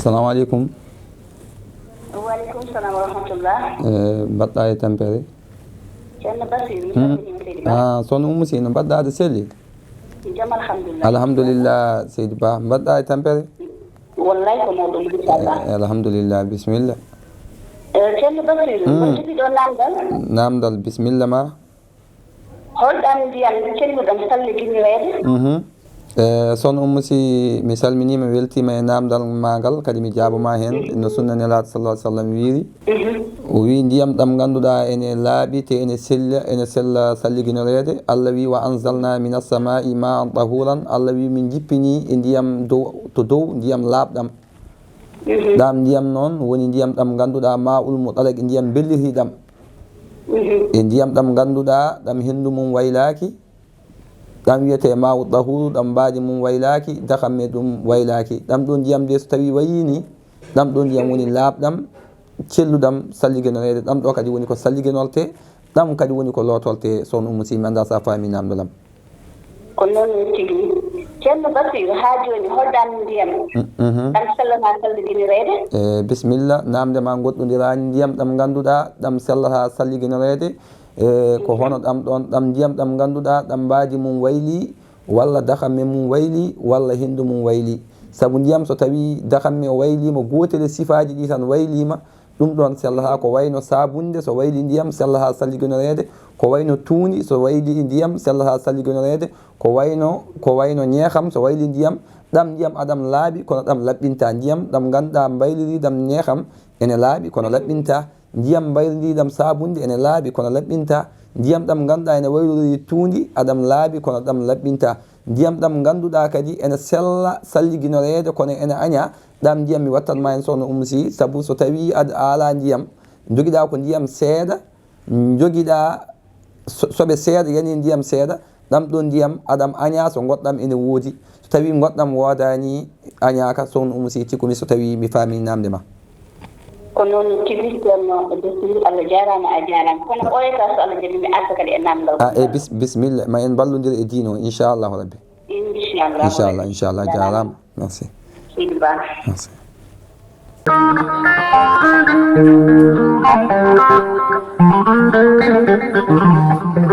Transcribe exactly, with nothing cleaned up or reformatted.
Salamu aleykum. Wa aleykum salam wa rahmatullah. Eh, mbaɗɗa e tampere? Ceerno Basiru, mi Hmm. salminiima seydi Ba. Ah, sono Ummu Si, no mbaɗɗa, aɗa selli? Jam, alhamdulillah. Alhamdulillah, seydi Ba. Mbaɗɗa e tampere? Wallay ko mawɗum, machallah. Eh, alhamdulillah, bisimilla. Eh, Ceerno Basiru, Hmm. mboɗo jogii ɗo namdal. Namdal, bisimilla ma. Holɗam ndiyam celluɗam salliginireede? Mhm. Eh, sono Ummu Si, mi salminiima, weltiima e namdal ma ngal, kadi mi jaaboma heen, no sunna Nelaaɗo sallallahu alaihi wasallam wiiri. Mhm. O wii, ndiyam ɗam ngannduɗaa ene laaɓi, te ene sella, ene sella salliginoreede. Allah wii, "Wa anzalna minas samaa'i ma'an tahuran." Allah wii, "Min njippini e ndiyam dow, to dow, ndiyam laaɓɗam." Mhm. Ɗam ndiyam noon woni ndiyam ɗam ngannduɗaa ma'ul mutlaq, ndiyam belliri ɗam. Mhm. E ndiyam ɗam ngannduɗaa ɗam henndu mum waylaaki, ɗam wiyetee ma'u tahuru, ɗam mbaadi mum waylaaki, dakamme ɗum waylaaki. Ɗam ɗo ndiyam de so tawii wayii ni, ɗam ɗo ndiyam woni laaɓɗam, celluɗam, salliginoreede. Ɗam ɗo kadi woni ko salliginortee, ɗam kadi woni ko lootoltee. Sohna Ummu Si, mi anndaa so a faami namdal am. Ko noon tigi. Ceerno Basiru, haa jooni, holɗam ndiyam Mm, mhm. ɗam sellata salliginireede? Eh, bisimilla, namde ma goɗɗondiraani ndiyam ɗam ngannduɗaa ɗam sellata salliginoreede. Eh, ko hono ɗam ɗoon, ɗam ndiyam ɗam ngannduɗaa ɗam mbaadi mum wayli, walla dakamme mum wayli, walla henndu mum wayli. Sabu ndiyam so tawii dakamme o wayliima, gootel e sifaaji ɗi tan wayliima, ɗum ɗoon sellata. Ko wayno saabunde so wayli ndiyam, sellata salliginoreede. Ko wayno tuundi so wayli ndiyam, sellata salliginoreede. Ko wayno, ko wayno ñeekam so wayli ndiyam, ɗam ndiyam aɗam laaɓi, kono ɗam laɓɓinta. Ndiyam ɗam ngannduɗaa mbayliri ɗam ñeekam ene laaɓi, kono laɓɓinta. Ndiyam mbayliri ɗam saabunde ene laaɓi, kono laɓɓinta. Ndiyam ɗam ngannduɗaa ene waylori tuundi, aɗam laaɓi, kono ɗam laɓɓinta. Ndiyam ɗam ngannduɗaa kadi ene sella salliginoreede, kono ene aña. Ɗam ndiyam mi wattan ma heen, sohna Ummu Si, sabu so tawii aɗa, a alaa ndiyam, njogiɗaa ko ndiyam seeɗa, njogiɗaa so-, soɓe seeɗa, yani ndiyam seeɗa, ɗam ɗon ndiyam aɗam aña, so goɗɗam ene woodi. So tawii goɗɗam woodaani, añaaka, sohna Ummu Si, cikkumi so tawii mi faami namde ma. Ko noon tigi, Ceerno Basiru, Allah jaaraama, a jaaraama. Kono ɓooyata so Allah jaɓi mi arta kadi e namdal. Ah, e bis-, bisimilla, ma en mballondir e diine o, inchallahu rabbi. Inchallah. Inchallah, inchallah, jaaraama. Merci. Merci.